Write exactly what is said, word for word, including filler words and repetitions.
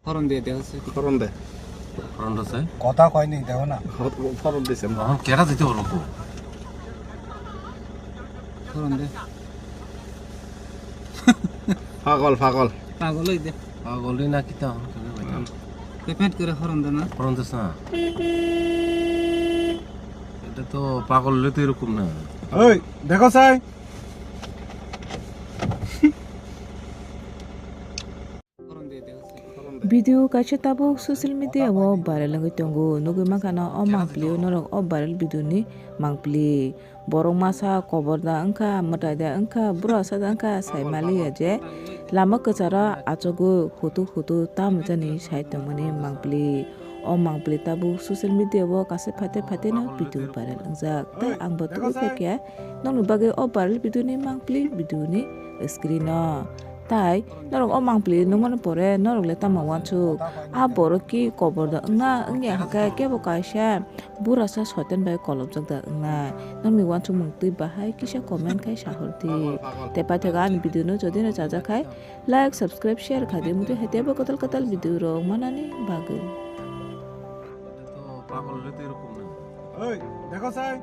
Horon de, de hosse. Horon de. Horon de se? Kotha koini, deho na. Horon de se. Horon kera jete horon ko. Horon de. Pagol, pagol. Pagol oi de. Pagol oi na kita horon kena bai ta. Pepet kore horon de na. Horon de sa. Eta to pagol le to erokom na. Oi, dekho sai. Video kaisa tabuk social media o viral wngwi tongo. Nugwi mankha no o mangpili o norok o viral video ni mangpili. Borok masa kobor da wngkha, mwtai da wngkha, bwrasa da wngkha, sai maliya je lama kwcharo achugwi hutu hutu tamo jani sai tongmani mangpili. O mangpili tabuk social media o kaisa phaite phaite no video viral wngjak. Tei ang bo tubui phaikha nokni bagwi o viral video ni mangpili video ni screen o. Tai norok o mangpili nukmani pore norok le tamo uansuk? A borok ki kobor da wngna wngya hwnkhe kebo kaisa burasa soitan bai kolobjak da wngnai. Nokni uansukmung twi bahai kisa comment khai sahordi. Tei paithakgo ani video no jodi no chajak khai like, subscribe, share khaidi, mutwi hai teibo kwtal kwtal video rok manani bagwi. Oi, dekho sai.